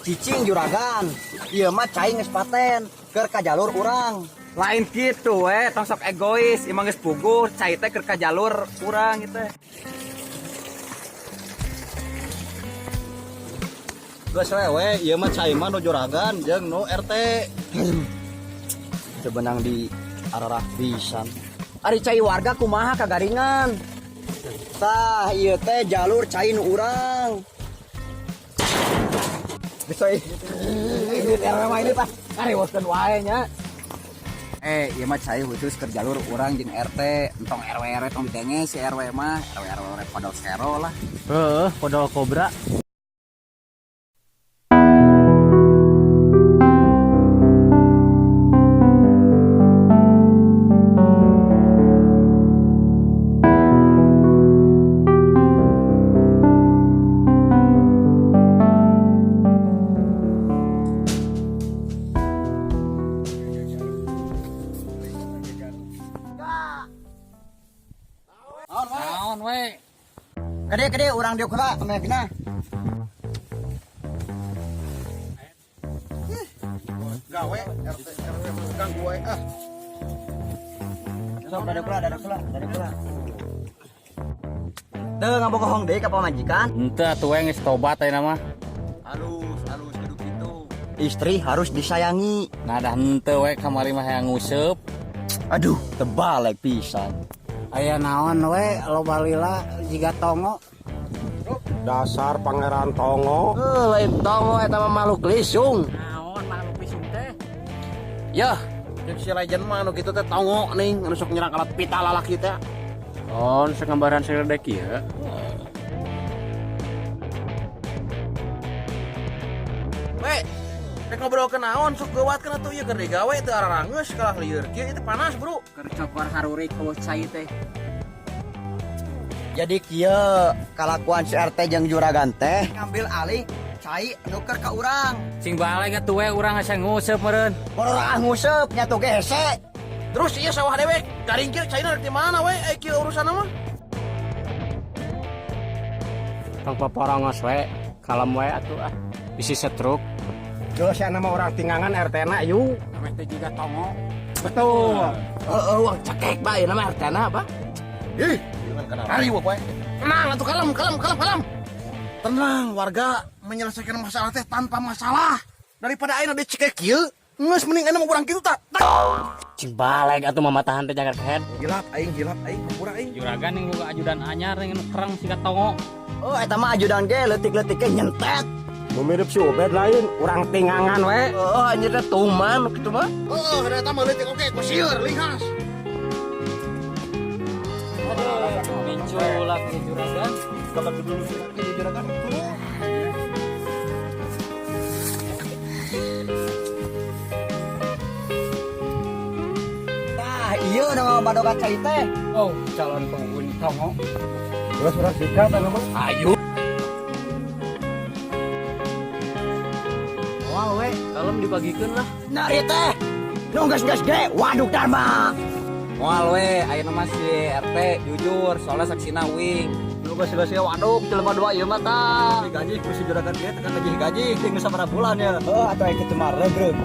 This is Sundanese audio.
Cicing juragan. Ieu mah cai geus paten keur ka jalur urang. Lain gitu we, tong sok egois, emang geus puguh, cai teh keur ka jalur urang gitu. Geus we, ieu mah cai mah nu juragan jeung nu RT. Sebenang di ararah pisan. Ari cai warga kumaha kagaringan. Tah, ieu teh jalur cai nu urang. Bisa ini RW mah ini pas karewoskeun wae nya. Eh, ieu mah cai khusus keur jalur urang jeung RT, entong RW RW tong didenge si RW mah, RW RW podol sero lah. Heeh, podol kobra. Naon we? Gede-gede urang diuk heula ameh genah. Gawe RT RW ganggu wae ah. Sok dadek heula, dadek heula, dadek heula. Teu ngabogohong deui ka pamajikan. Henteu atuh we geus tobat ayeuna mah. Halus, halus kudu kitu. Istri harus disayangi. Nah dah henteu we kamari mah hayang nguseup. Aduh, tebalek pisan. Aya naon we loba lila jiga tongo. Dasar Pangeran Tongo. Lain tongo eta mah makhluk lisung. Naon makhluk lisung teh? Yah, jeung si legend mah anu kitu teh tongo ning anu sok nyerang alat pita lalaki teh. Oh, nu gambaran seledek ieu. We, rek ngobrol ke naon sok geuwat kana tuh ieu keur digawe teu ararangeus kalah lieur kieu itu panas, Bro. Keur cokor harurik eueuh cai teh. Jadi kieu kalakuan si RT jeung juragan teh ngambil alih cai nu keur ka urang. Cing baleg atuh we urang asa nguseup meureun. Bororah nguseup nya tuh ge hese. Terus ieu sawah dewek garing kieu caina rek di mana we ai kieu urusanna mah? Tong paporongos we, kalem we atuh ah. Bisi setruk. Geus sia nama urang tingangan RT na yuk. Ameh teh jiga tongo. Betul. Heeh, uang cekek bae nama RT na apa? Ih, Hari we. Tenang atuh kalem kalem kalem kalem. Tenang warga menyelesaikan masalah teh tanpa masalah. Daripada ayeuna dicekek kieu, geus mending ayeuna mah urang kitu tak. Cing baleg atuh mamatahan teh jaga kehed. Hilap aing, hilap aing, hampura aing. Juragan yang boga ajudan anyar yang kerang siga tongo. Oh, eta mah ajudan ge leutik-leutik ge nyentet. Nu mirip si Ubed lain, urang tingangan we. Oh, anjir teh tuman kitu mah. Heeh, eta mah leutik oge ku sieur lihas. Minculak ge juragan. Kalau dulu sih juragan. Tah, ieu nu ngabadogan cai teh. Oh, calon penghuni tongo. Terus urang sikat anu mah. Ayo. Wah we, kalem dibagikeun lah. Nah, ieu teh. Nu geus-geus ge waduk Dharma. Moal we, ayeuna mah si RT jujur soalnya saksina wing. Nu geus-geus ge waduk jelema dua ieu mah tah. Gaji ku si juragan ge tekan gaji gaji jeung sabaraha bulan ya. Oh, atuh kitu mah regreg.